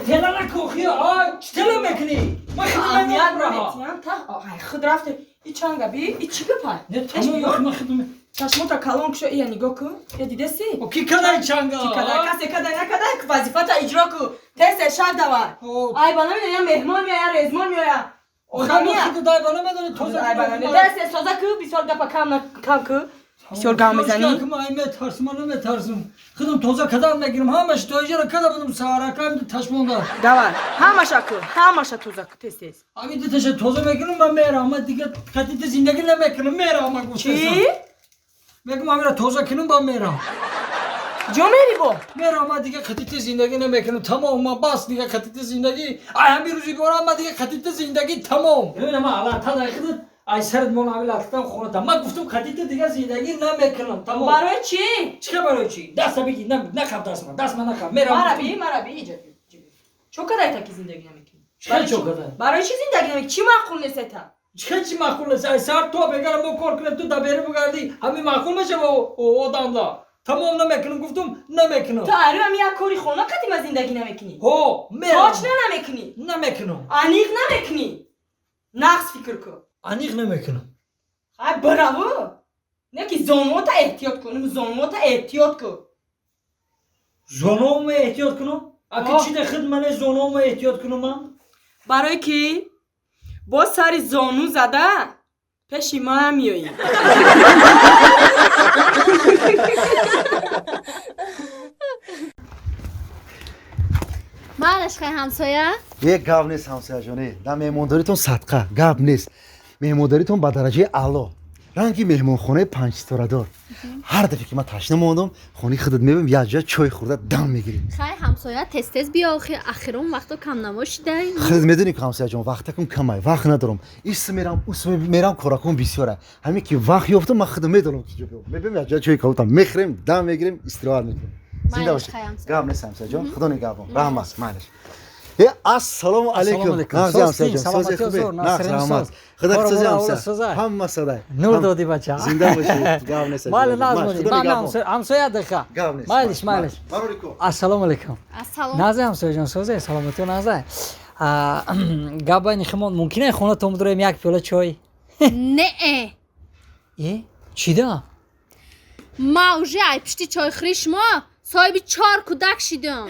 Тела накохи, а чӣ тела мекунӣ? Ман хидмат намекунам. Та худ рафте. И чанга би, и чӣ гапай? Не, тамом, ман хидмат. Чашмота калон кушо, ия нигоҳ кун. Я дидаси? Ки кадай чанга? Ки кадай? Касе кадай накадай, вазифата иҷро ку. Тез тез шак давай. Ай ба намедонам, я меҳмон меоя, я резмон меоя. Одамия. Дай ба намедонӣ, тоза. Ай ба намедонӣ. Тез тез тоза ку, бисёр гапа кам кам ку. Бисёр гап мезанӣ. Ман ай метарсам, ман наметарсам. Худам тоза кадан мегирам, ҳамаш тоиҷара када будам, саҳаракам ташмонда. Давай, ҳамаша ку, ҳамаша тоза ку, тез тез. Ами диташа тоза мекунам, ман мерам, ман дига қатити зиндагӣ намекунам, мерам, ман гуфтам. Чӣ? Мегум амира тоза кунам, ба мерам. Ҷо мери бо? Мерам, ман дига қатити зиндагӣ намекунам, тамом, ман бас дига қатити зиндагӣ. Ай ҳамин рӯзи борам, ман дига қатити зиндагӣ тамом. Бибинам, ман ала тадай худат, ай сарат мон ами латтам хонатам. Ман гуфтам қатити дига зиндагӣ намекунам, тамом. Барои чӣ? Чӣ барои чӣ? Даста бигир, нахаб даст ман, даст ман нахаб. Мерам. Мара би, мара би, иҷа. Чо кадай таки зиндагӣ намекунӣ? Чӣ чо кадай? Барои чӣ зиндагӣ намекунӣ? Чӣ маъқул нест та? Чӣ чӣ маъқул нест? Ай сар то бегара мо кор кунем, ту дабери бугардӣ, ҳамин маъқул мешава одамда. Тамом намекунам, гуфтам, намекунам. Ту ари ҳам як кори хона қадима зиндагӣ намекунӣ? Ҳо, мерам. Точно намекунӣ? Намекунам. Аниқ намекунӣ? Нақс фикр кун. Аниқ намекунам. Ай браво! Не ки зонуота эҳтиёт кун, зонуота эҳтиёт кун. Зонуома эҳтиёт кунам? Аки чӣ да худ мане зонуома эҳтиёт кунам ман? Барои ки бо сари зону зада пеши ман меоӣ. Малаш хай ҳамсоя? Як гап нест ҳамсояҷоне, дар меҳмондоритон садқа, гап нест. Меҳмондоритон ба дараҷаи аъло, ранги меҳмонхонаи панҷситорадор. Ҳар дафъе ки ман ташна мондам, хонаи худат мебинам, якҷоя чой хӯрда дам мегирем. Хай ҳамсоя, тез тез биё, охи ахирон вақто камнамо шидай. Худат медонӣ ку ҳамсояҷон, вақтакум камай, вақт надорам. Ис мерам, ус мерам, коракум бисёра. Ҳамин ки вақт ёфтам, ман худам медонам ки ҷо биём. Мебинам, якҷоя чой кавутам мехӯрем, дам мегирем, истироҳат мекунем. Зинда бошед. Гап нест ҳамсояҷон, худо нигаҳбон. Раҳмат, майлаш. Ассалому алайкум. Нағзи ҳамсояҷон, сози хубе? Нағз, раҳмат. Худо сози ҳамсоя. Ҳама садай. Нур додӣ бача. Зинда бошед. Гап нест. Майли, нағз монед. Ман ҳамсоя диха. Гап нест. Майлиш, майлиш. Ассалому алайкум. Ассалом. Нағзи ҳамсояҷон, созе, саломатиё нағзай. Гап байни химон, мумкин е хонатон бидорем як пиёла чой? Не. Э, чида? Ма уже ай пишти чойхӯрии шумо соҳиби чор кӯдак шидам.